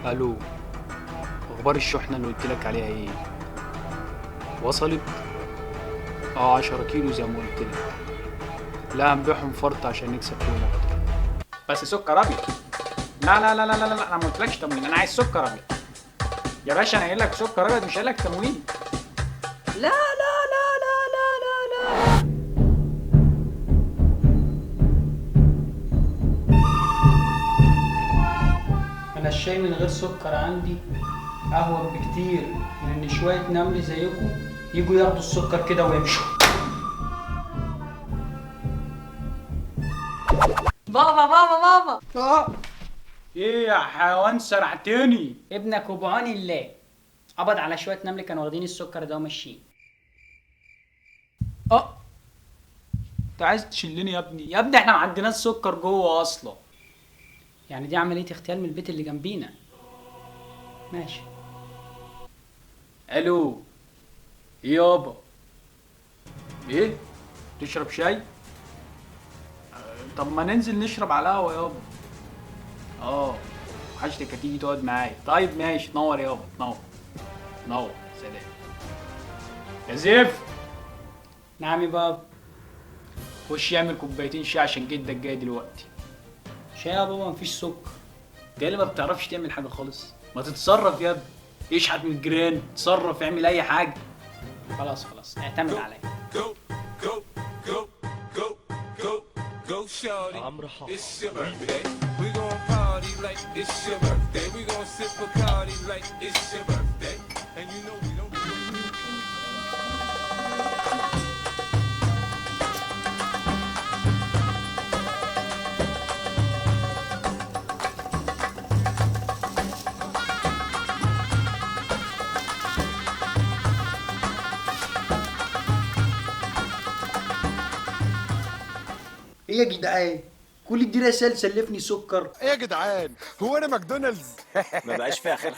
الو، اخبار الشحنة اللي قلت لك عليها ايه؟ وصلت؟ 10 كيلو زي ما قلت لك. لا هنبيعهم فرط عشان نكسب فيهم اكتر. بس سكر ابيض. لا لا لا لا لا لا، انا ما قلتلكش تموين، انا عايز سكر ابيض يا باشا. انا قايل لك سكر ابيض، مش قايل لك تموين. لا لا لا لا لا لا لا. انا الشاي من غير سكر عندي اهون بكتير من ان شوية نمل زيكم يجوا ياخدوا السكر كده ويمشوا. بابا بابا بابا. ايه يا حيوان سرعتني؟ ابنك وبعون الله قبض على شوية نمل كانوا واخدين السكر ده وماشيين. انت عايز تشلني يا ابني؟ يا ابني احنا ما عندناش سكر جوه اصلا. يعني دي عملية اغتيال من البيت اللي جنبينا. ماشي. الو، ايه يابا؟ ايه؟ تشرب شاي؟ طب ما ننزل نشرب على القهوة يابا. وحشتك، هتيجي تقعد معايا. طيب ماشي، تنور يابا، تنور تنور. سلام يا زيف. نعم يا بابا. خش يعمل كوبايتين شاي عشان جدك جاي دلوقتي. شاي يا بابا مفيش سكر. انت اللي ما بتعرفش تعمل حاجة خالص، ما تتصرف يا ابني. اشحت من الجيران، اتصرف، اعمل اي حاجة. خلاص خلاص، اعتمد عليا. Go, go, go, go, go, go, shawty. It's your birthday. We gon' party like it's your birthday. We gon' sip Bacardi like it's your birthday. And you know we don't. ايه يا جدعان؟ كل دي رسائل سلفني سكر. ايه يا جدعان، هو انا ماكدونالدز؟ ما بقاش فيها خير.